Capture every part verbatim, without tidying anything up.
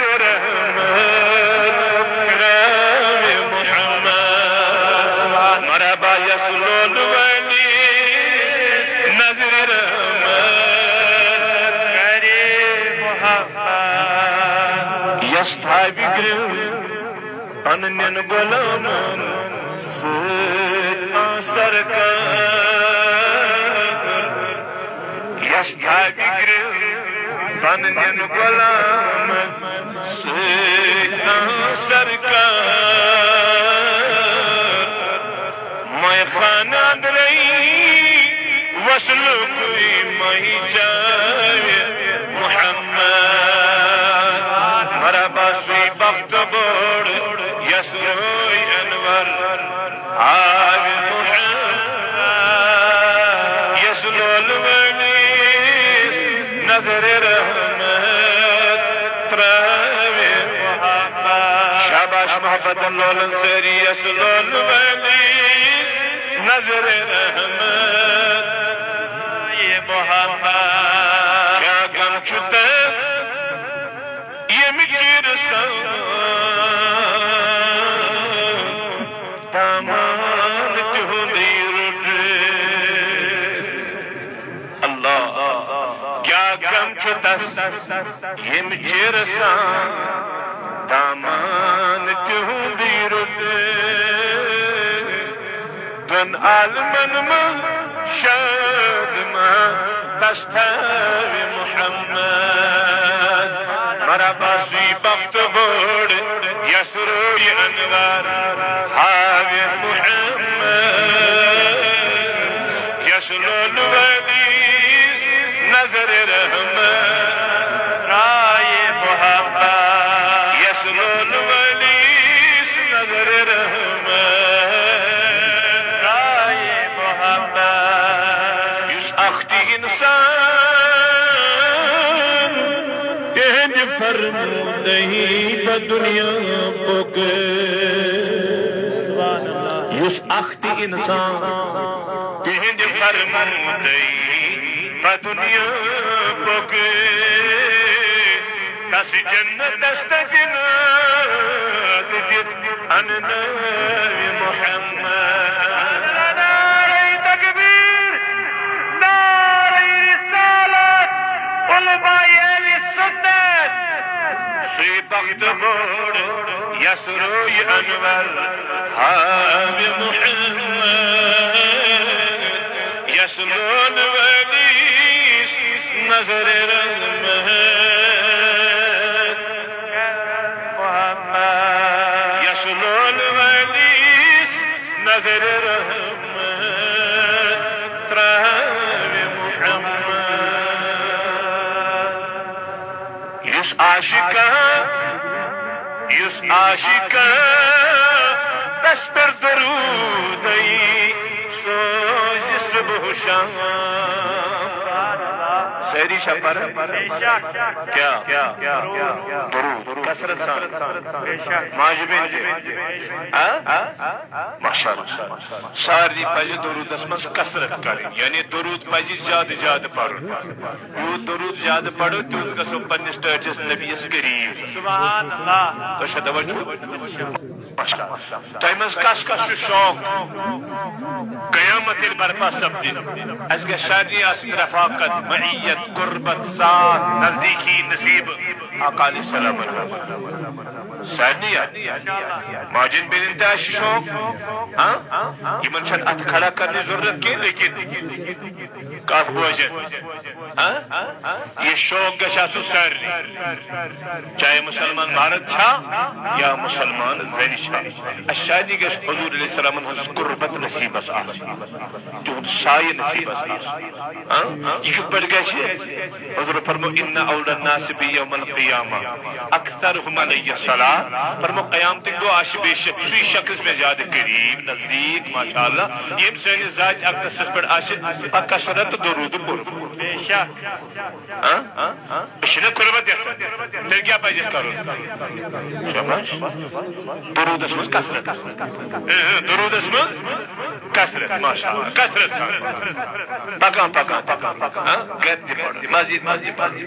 رحمت کرم محمد۔ مرحبا یس لول ولی نظر رحمت کرے محمد۔ یس تھاوِ گرٛو پننٮ۪ن غلامن سۭتۍ آسر کر۔ یس تھاوِ گرٛو پننٮ۪ن غلامن سۭتۍ آسر کر۔ مے خانہ اندرے وصلُکُے مے چاوِ محمد۔ مرحبا سُے بخت بوٚڑ یس روے انور ہاوِ محمد۔ یس لول وٲلِس نظرِ رحمت ترٛاوِ محمد۔ شاباش محبتن لولن سٲری یس لول وٲلِس نظرِ رحمت ترٛاوِ محمد۔ کیٛاہ غم چھُ تس ییٚمہِ چیرٕ سان دامان تِہُنٛدٕے روٚٹ۔ اللہ، کیٛاہ غم چھُ تس ییٚمہِ چیرٕ سان دامان تِہُنٛدٕے روٚٹ۔ دۄن عالمن منٛز شاد ما تس تھاوِ محمد۔ مرحبا سُے بخت بوٚڑ یس روے انور ہاوِ محمد۔ یس لول وٲلِس نظرِ رحمت ترٛاوِ محبت۔ یس لول وٲلِس نظرِ رحمت ترٛاوِ محبت۔ یُس اکھ تہِ انسان تِہنٛدِ فرمودٕے پتہٕ دُنیا پوٚک۔ یُس اکھ تہِ انسان تِہنٛدِ فرمودٕے پتہٕ دُنیا پوٚک۔ تس جنتس تجنات دِتھ اننٲوِ محمد۔ نعرہ تکبیر، نعرہ رسالت، علماء اہل سنت۔ سُے بخت بوٚڑ یس روے انور ہاوِ محمد۔ یس لول وٲلِس نظرِ رحمت محمد۔ یس لول وٲلِس نظرِ رحمت ترٛاوِ محمد۔ یُس عاشقہ، یُس عاشقہ تس پٮ۪ٹھ درودٕے سوزِ صبح و شام۔ سٲری چھا پران؟ کیٛاہ؟ درود۔ کثرت سان۔ ماجہِ بیٚنہِ تہِ۔ ہاں؟ ماشاءاللہ۔ سارنٕے پزِ درودس منٛز کثرت کرٕنۍ، یعنی درود پزِ زیادٕ زیادٕ پرُن۔ یوٗت درود زیادٕ پرو، تیوٗت گژھو پننِس ٹٲٹھِس نبیَس قریب۔ سبحان اللہ۔ تۄہہِ چھا توجہ؟ ماشاءاللہ۔ تۄہہِ منٛز کس کس چھُ شوق قیامت ییٚلہِ برپا سپدِ؟ اسہِ گژھِ سارنٕے آسٕنۍ رفاقت، معیت، قربت، ساتھ، نزدیٖکی، نصیب آقا علیہ السلام۔ سارنٕے آ-، ماجن بیٚنٮ۪ن تہِ آسہِ شوق، ہاں؟ یِمن چھَنہٕ اَتھٕ کھڑا کرنٕچ ضروٗرت کینٛہہ، لیکن کتھ بوزن، ہاں؟ یہِ شوق گژھِ آسُن سارنٕے، چاہے مسلمان مرد چھا یا مسلمان زنہِ چھا۔ اَسہِ سارنٕے گژھِ حضور علیہ السلامن ہٕنٛز قربت نصیبس آسٕنۍ، تِہُنٛد سایہِ نصیبس آسُن۔ ہاں؟ یہِ کِتھ پٲٹھۍ گژھِ؟ حضور فرمو، "ان اولى الناس بي يوم القيامة اكثرهم علي الصلاة"۔ فرمو، قیامتٕکۍ دۄہ آسہِ بے شک سُے شخص مےٚ زیادٕ قریب، نزدیٖک، ماشاءاللہ، ییٚمۍ سٲنِس ذاتِ اقدسس پٮ۪ٹھ آسہِ بکثرت درود پوٚرمُت۔ بے شک۔ ہاں؟ أسۍ چھِنہ قربت یژھان؟ تیٚلہِ کیٛاہ پَزِ اَسہِ کَرُن؟ شاباش۔ درودس منٛز کثرت۔ اۭں، درودس منٛز کثرت، ماشاءاللہ، کثرت سان۔ پکان، پکان، پکان، پکان، ہاں؟ گرِ تہِ پرُن، مسجد منٛز تہِ پرُن۔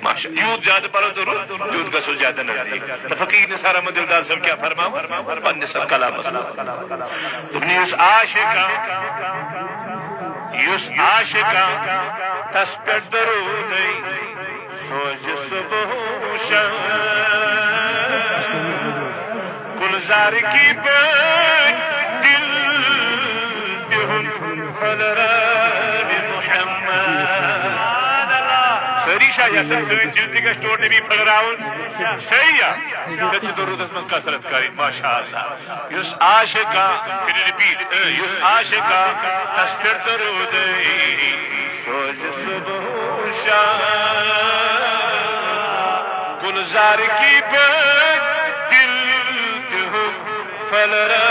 ماشاءاللہ، یوٗت زیادٕ پرو درود، تیوٗت گژھو زیادٕ نزدیٖک۔ تہٕ فقیٖر نثار احمد دِلدار صٲب کیٛاہ فرماوان پننِس اَتھ کلامس منٛز؟ دوٚپُن، یُس عاشق آ، یُس عاشق آ، تس پٮ۪ٹھ درودے سوزِ صبح و شام۔ گلزار کی پٲٹھۍ دِل تِہُنٛد پھٔلراوِ محمد۔ سٲری چھا یژھان سٲنۍ دِل تہِ گژھِ ٹوٹلی پھٔلراوُن؟ صحیح یا؟ تیٚلہِ چھِ درودس منٛز کثرت کرٕنۍ، ماشاء اللہ۔ یُس عاشق آ، کٔرِو repeat، یُس عاشق آ، تس پٮ۪ٹھ درودے سوزِ صبح و شام۔ گلزار کی پٲٹھۍ دِل تِہُنٛد پھٔلراوِ